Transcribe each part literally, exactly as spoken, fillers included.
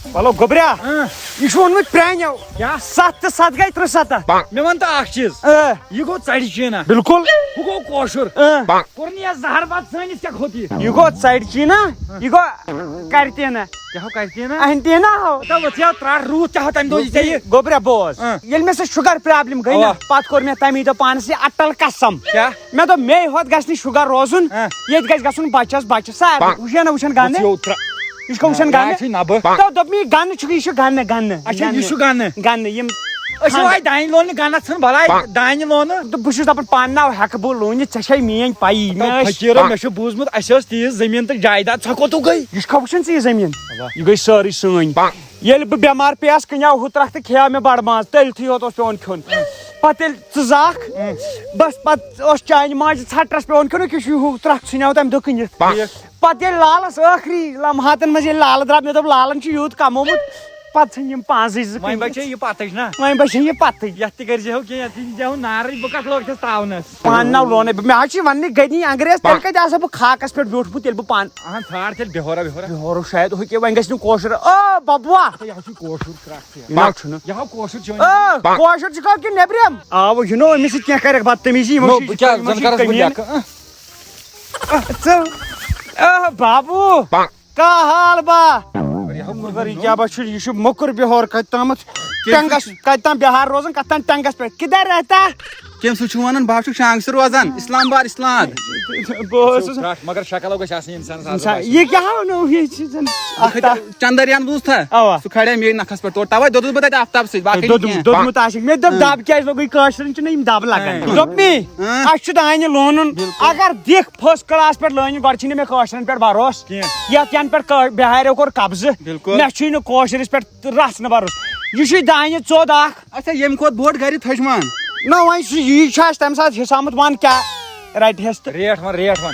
وَلو گوٚبریا، اۭں۔ یہِ چھُ اوٚنمُت پرٛانیو۔ کیٛاہ؟ ستھ تہٕ ستھ گٔے ترٛسَتتھ۔ مےٚ وَن تہٕ اکھ چیٖز۔ اۭں۔ یہِ گوٚو ژَرِ چیٖنہ۔ بِلکُل۔ ہُہ گوٚو کٲشُر۔ اۭں۔ کوٚر نہٕ یَتھ زَہر بَتہٕ سٲنِس کیٛاہ کھوٚت یہِ؟ یہِ گوٚو ژَرِ چیٖنہ، یہِ گوٚو کَرِ تیٖنہ۔ کیٛاہ ہو کَرِ تیٖنہ؟ اَہَن تیٖنہ ہو۔ ہتا وٕژھ یا ترٛٹھ روٗد کیٛاہ ہو تَمہِ دۄہ یہِ ژےٚ یہِ؟ گوٚبریا بوز، اۭں۔ ییٚلہِ مےٚ سۄ شُگر پرٛابلِم گٔے نہ، اَوا۔ پَتہٕ کوٚر مےٚ تَمی دۄہ پانَس یہِ اَٹَل قسم۔ کیٛاہ؟ مےٚ دوٚپ، مے ہوت گژھِ نہٕ شُگر روزُن، ہہ۔ ییٚتہِ گژھِ گژھُن بَچَس، بَچَس سارنٕے۔ وٕچھ یا نہ وٕچھان گَنہٕ؟ وٕچھ یو ترٛ-، یہِ چھُکھا وٕچھان گنہٕ؟ گنہٕ چھُے نبہٕ۔ تو دوٚپ مےٚ، یہِ گنہٕ چھُ، یہِ چھُ گنہٕ، گنہٕ۔ اچھا، یہِ چھُ گنہٕ۔ گنہٕ، یِم اچھا، وۄنۍ دانہِ لوننہٕ گنہٕ ژھٕن بلاے، دانہِ لونہٕ۔ تہٕ بہٕ چھُس دَپان، پانہٕ ناو ہٮ۪کہٕ بہٕ لوٗنِتھ، ژےٚ چھے میٛٲنۍ پَیی، تو مےٚ ٲسۍ فقیٖرو، مےٚ چھُ بوٗزمُت، اَسہِ ٲس تیٖژ زٔمیٖن تہٕ جایداد، سۄ کوٚتُے گٔے؟ یہِ چھُکھا وٕچھان ژٕ یہِ زٔمیٖن؟ اَوا۔ یہِ گٔے سٲرٕے سٲنۍ۔ ییٚلہِ بہٕ بٮ۪مار پیٚیَس، کٕنیو ہُہ ترٛکھ تہٕ کھیٚیو مےٚ بَڑٕ ماز، تٔلۍتھٕے یوت اوس پٮ۪وان کھیوٚن۔ پَتہٕ ییٚلہِ ژٕ زاکھ، بَس پَتہٕ اوس چانہِ ماجہِ ژھٹرَس پٮ۪وان کھیوٚن، یہِ چھُ ہُہ ترٛکھ ژھٕنیو تَمہِ دۄہ کٕنِتھ۔ ٹھیٖک۔ پَتہٕ ییٚلہِ لالَس ٲخری لمحاتَن منٛز ییٚلہِ لالہٕ درٛاو، مےٚ دوٚپ، لالَن چھُ یوٗت کمومُت، پَتہٕ ژھٕنۍ یِم پانٛزٕے زٕ وۄنۍ کٕنِتھ۔ بچے یہِ پَتٕچ نا؟ وۄنۍ بچے یہِ پَتٕے۔ یَتھ تہِ کٔرۍ زیو کینٛہہ، یَتھ تہِ دیٖزیو نارٕے، بہٕ کَتھ لوگ چھَس تاونَس۔ پانہٕ ناو لونَے بہٕ، مےٚ حظ چھِ وَننٕے غنی انگریز، تیٚلہِ کَتہِ آسہٕ ہا بہٕ خاکَس پٮ۪ٹھ بیوٗٹھمُت، ییٚلہِ بہٕ پانہٕ اہن، ژھانٛڈ تیٚلہِ بِہورا، بِہورا۔ بِہورو شاید ہُہ کہِ وۄنۍ گژھِ نہٕ کٲشُر۔ او بَبوا! یہِ حظ چھُ کٲشُر ترٛٹھ ژےٚ۔ یہِ نہ حظ چھُنہٕ۔ یہِ ہا کٲشُر چھُ وۄنۍ۔ او، کٲشُر چھُکھا کِنہٕ نیٚبرِم؟ آ، وۄنۍ یہِ نو أمِس سۭتۍ کینٛہہ کَرٮ۪کھ بدتمٲزی، یِمو نو، چھِ بہٕ کیٛاہ، یِمو زَن چھِ کَرَس بہٕ کٔمیٖن۔ لیکھٕ، اۭں۔ ژٕ، او بَبوٗ، کیٛاہ حال با؟ یہِ ہا مگر یہِ کیٛاہ با چھُ، یہِ چھُ موٚکُر بِہور کَتہِ تامَتھ۔ کیٛاہ ٹٮ۪نٛگَس، کَتہِ تام بِہار روزان، کَتہِ تام ٹٮ۪نٛگَس پٮ۪ٹھ۔ کِدھر رہتا؟ کٔمۍ سُنٛد چھُ وَنان؟ بہٕ ہا چھُس شانٛگسہٕ روزان، اِسلام آباد، اِسلام آباد۔ بہٕ اوسُس ترٛٹھ، مگر شکل گژھِ آسٕنۍ اِنسانَس اِنسان، آفتاب۔ یہِ کیٛاہ وَنو، یہِ چھِ زَن بہٕ کھٔتۍ آفتاب۔ چندریان بوٗز تھا؟ اَوا۔ سُہ کھڑے مے نَکھَس پٮ۪ٹھ، تورٕ تَوَے دوٚدُس بہٕ تَتہِ آفتاب سۭتۍ، باقٕے نہٕ دوٚدُم-، کینٛہہ۔ دوٚدمُت آسہِ۔ مےٚ دوٚپ، اۭں۔ دَب کیٛازِ لوٚگُے؟ کٲشرٮ۪ن چھِنہٕ یِم دَب لَگان۔ اۭں۔ دوٚپ مے، اۭں۔ اَسہِ چھُ دانہِ لونُن، بِلکُل۔ اگر دِکھ first class پٮ۪ٹھ لٲنِتھ، گۄڈٕ چھِنہٕ مےٚ کٲشرٮ۪ن پٮ۪ٹھ بھروسہٕ۔ کینٛہہ۔ یَتھ یَنہٕ پٮ۪ٹھ کٲ-، بِہاریو کوٚر قبضہٕ، بِلکُل۔ مےٚ چھُے نہٕ کٲشرِس پٮ۪ٹھ رَژھ نہٕ بھروسہٕ۔ یہِ چھُے دانہِ ژوٚد اَکھ۔ اچھا، ییٚمہِ کھۄتہٕ بوٚڑ گرِ تھٔج مان۔ نہ، وۄنۍ سُہ یی چھُ اَسہِ تَمہِ ساتہٕ حِسامَتھ، وَن کیٛاہ رَٹہِ ہٮ۪س تہٕ۔ ریٹ وَن، ریٹ وَن۔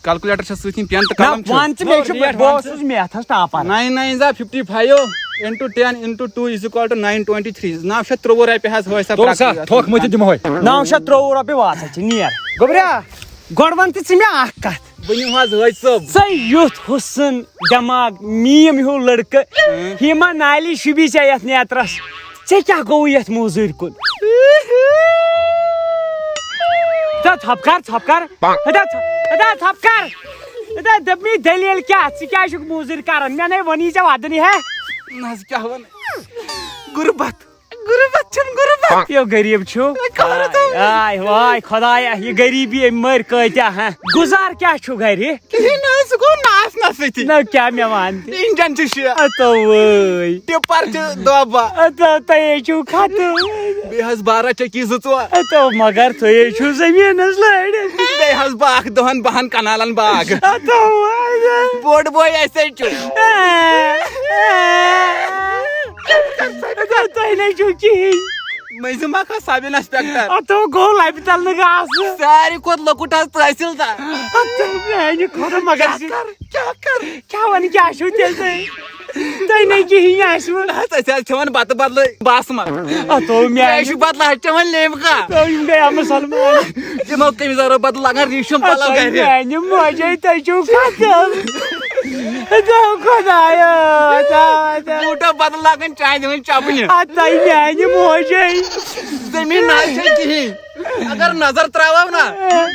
کیلکولیٹر چھَس سۭتۍ، پٮ۪ن تہٕ نہ، قلم چھُ۔ وَن ژٕ، مےٚ چھُ، ریٹ بہٕ وَن اوسُس ژٕ۔ میتھَس ٹاپَر۔ Nine nine زا fifty five into ten into two is equal to nine twenty three۔ نَو شیٚتھ ترٛۆوُہ رۄپیہِ حظ ہٲوۍ سا تو سا پرٛٮ۪کھ۔ تھوٚکھ مٔتھِتھ دِمہوے۔ نَو شیٚتھ ترٛۆوُہ رۄپیہِ واتان چھِ، نیر۔ گوٚبریا، گۄڈٕ وَن تہٕ ژٕ مےٚ اَکھ کَتھ۔ ؤنِو حظ حٲج صٲب۔ ژےٚ یُتھ حُسن دٮ۪ماغ، میٖم ہیوٗ لٔڑکہٕ، اۭں۔ ہیما نالی شوٗبی ژےٚ یَتھ نیترَس۔ ژےٚ کیٛاہ گوٚوُے یَتھ موزوٗرۍ کُن؟ ہتا ژھۄپہٕ کر، ژھۄپہٕ کر۔ ہتا ژھۄ-، ہتا ژھۄپہٕ کر۔ ہتا دوٚپمَے دٔلیٖل کیٛاہ؟ ژٕ کیٛازِ چھُکھ موزوٗرۍ کران؟ مےٚ نے ووٚنُے ژےٚ وَدنٕے ہے۔ نہ حظ، کیٛاہ وَنہٕ؟ غُربت۔ غُربت چھُم غُربت۔ یو غریٖب چھُ۔ خبر تہٕ۔ آے واے خۄدایا، یہِ غریٖبی أمۍ مٔرۍ کۭتیٛاہ، ہہ؟ گُزار کیٛاہ چھُ گرِ؟ کِہیٖنۍ نہٕ حظ، سُہ گوٚو ناس نَسٕے۔ نہ کیٛاہ مےٚ وَن تہِ؟ اِنجن چھُ شےٚ۔ ہتو وٲے۔ ٹِپر چھُ دۄہ باہ۔ ہتو تۄہے چھُو ختم۔ بیٚیہِ حظ بارہ چکی زٕ ژور۔ ہتو مگر تُہے چھُو زٔمیٖنَس لٲرِتھ۔ بیٚیہِ حظ بہٕ اکھ دَہَن بَہَن کنالن باغ۔ ہتو وٲے۔ بوٚڑ بوے اَسے چھُ۔ ہتو تۄہہِ نَے چھُو کِہیٖنۍ۔ مٔنٛزِم ما کھس سب انسپیکٹر۔ اتو گوٚو لبہِ تل نہٕ گاسہٕ۔ ساروی کھۄتہٕ لۄکُٹ حظ تحصیل دار۔ اتو میانہِ خۄدا مگر کیٛاہ کر، کیٛاہ کر؟ کیٛاہ وَنہٕ، کیٛاہ چھُو تیٚلہِ تُہۍ؟ تۄہہِ نَے کِہیٖنۍ آسِوٕ۔ نہ حظ، أسۍ حظ کھٮ۪وان بَتہٕ بدلہٕ باسمت۔ اتو تۄہہِ میانہِ چھُ بدلہٕ حظ چٮ۪وان لیٚمبۍ کانٛہہ۔ تۄہہِ گٔیاو مُسلمان۔ تِمو قمیٖضارو بدلہٕ لاگان ریٖشم پلو اتو گرِ۔ میانہِ موجے تۄہہِ چھُو ختم۔ اتو خۄدایا، اتو، اتو۔ بوٗٹو بدلہٕ لاگان چاے دِوان چپنہِ۔ اتو میانہِ موجے۔ زٔمیٖن نہ حظ چھے کِہیٖنۍ۔ اگر نظر تراوو نا،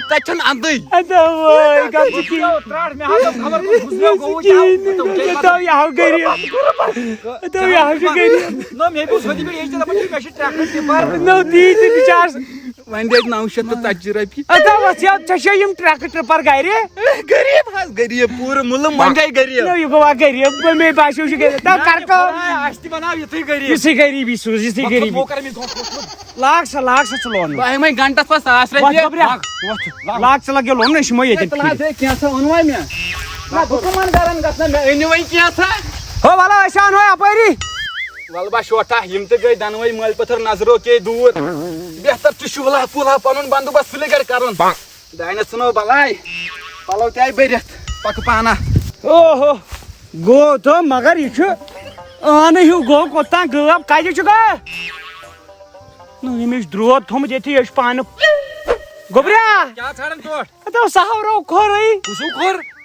تتہِ چھُنہٕ اندٕے۔ اتو وٲے، گژھِ کِہیٖنۍ۔ ترٛٹھ، مےٚ ہا دوٚپ خبر کُس گُزریو گوٚوُے۔ کِہیٖنۍ، اتو یہِ ہاو غریٖب۔ اتو یہِ ہاو چھُ غریٖب۔ نہ، مےٚ بوٗز ہوٚتہِ پٮ۪ٹھ ییٚتہِ دپان چھِ، مےٚ چھِ ٹریکٹر ٹِپر۔ نو دی تہِ بِچارس۔ وۄنۍ دِتۍ نو شیٚتھ تہٕ ژتجی رۄپیہِ۔ اتو وۄتھ یا، ژےٚ چھے یِم ٹریکٹر ٹِپر گرِ؟ غریٖب حظ، غریٖب، پوٗرٕ مُلہٕ منجے غریٖب۔ نو، یہِ گوٚو اکھ غریٖب، مےٚ باسیو یہِ چھُ غریٖب۔ تَو نہ، کر یہِ کٲم۔ خۄدایا، اَسہِ تہِ بناو یِتھُے غریٖب۔ یِژھٕے غریٖبی سوز، یِژھٕے مطلب، غریٖبی۔ موقع مےٚ دۄکھ ووٚتھمُت۔ لاگ سا، لاگ سا ژٕ لون۔ بہٕ ہٮ۪مَے گنٹس پتہٕ ساس وۄتھ رۄپیہِ۔ گوٚبریا۔ لاگ، وۄتھ، لاگ۔ لاگ ژٕ لگ یہِ لونُن، أسۍ یِمو ییٚتٮ۪ن تُل حظ، پھِرِ۔ ہے، کینٛہہ سا اوٚنوا مےٚ؟ نہ، بہٕ کٕمن گرن گژھٕ نا، مےٚ أنِو وۄنۍ کینٛہہ سا۔ ہو وَلہٕ، أسۍ اَنو اَپٲری۔ وَلہٕ با شوٹھا، یِم تہِ گٔے دۄنوَے مٲلۍ پٔتھٕر نظرو کے دوٗر۔ بہتر چھُ شُہلا پُہلا پَنُن بندوبست سُلہِ گرِ کَرُن۔ دانٮ۪س ژھٕنو بَلاے، پَلو تہِ آیہِ بٔرِتھ، پَکہٕ پانہ۔ اوہو، گوٚو تہٕ مگر یہِ چھُ ٲنہٕ ہیوٗ گوٚو، کوٚت تام غٲب، کَتہِ چھُ گوٚو؟ نہ، أمۍ چھُ درٛوت تھوٚمُت ییٚتہِ، یہِ چھُ پانہٕ۔ گوٚبریا! کیٛاہ ژھانٛڈان ژوٚٹ؟ ہتو سہورو کھورٕے۔ کُسُو کھوٚر؟